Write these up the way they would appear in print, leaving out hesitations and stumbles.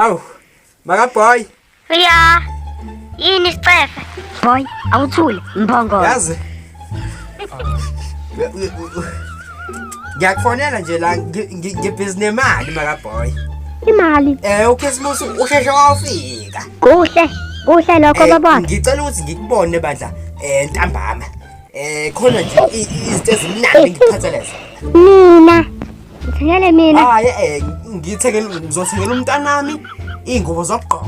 Awu, maka boy. Ya. Yini isicefe? Boy, awuthule mbongolo. Yazi. Ngiyakufonela nje la ngibhizi nemali maka boy. Imali. Eh uKhisimusi usheshe wafika. Kuhle. Kuhle lokho Eh, babona. Ngicela ukuthi ngikubone bandla ntambama. Khona nje izinto ezimnandi ngikuphatheleza. Mina. Ngithengele mina. Hayi ngithengele ngizothengela umntanami iy'ngubo zokugqoka.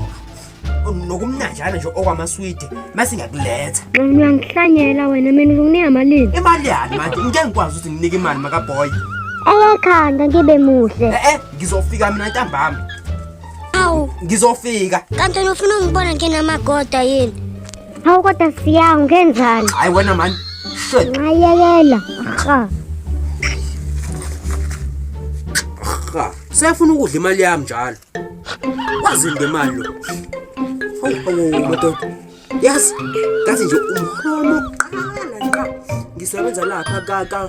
Nokumnanjana nje okwamaswidi mase ngiyakuletha. Wena uyangihlanyela wena mina uzonginika malini? Imali yani manje ngeke ngikwazi ukuthi nginike imali makaboy. Eyekhanda ngibe muhle. Ngizofika mina ntambama. Awu, Ngizofika. kanti wena ufuna ungibona nginamagoda yini? Hawu kodwa siya ngenzani? Hayi wena man. Shit. Nqayekela. Ha. Ha. Sefuna ukudla imali yami njalo. Wazini ngemali lo? Hawu hawu madoda. Yazi, ngathi nje umholo wokuqala ngqa. Ngisebenza lapha ka ka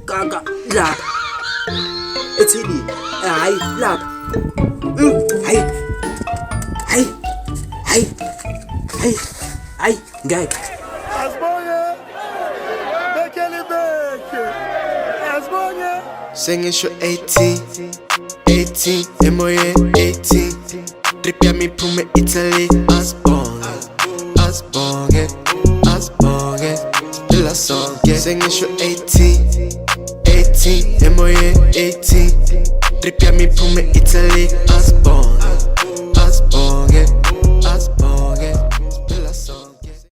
ka ka lapha. Ethini? Hayi lapha. Hayi. Hayi. Hayi. Hayi. Hayi ngeke. Asibonge. Bekele beke. Asibonge. Sengisho 18 18 emoyeni 18 Trip yami iphume Italy. Asibonge, asibonge, asibonge phela sonke. Sengisho 18 18 emoyeni 18 Trip yami iphume Italy. Asibonge.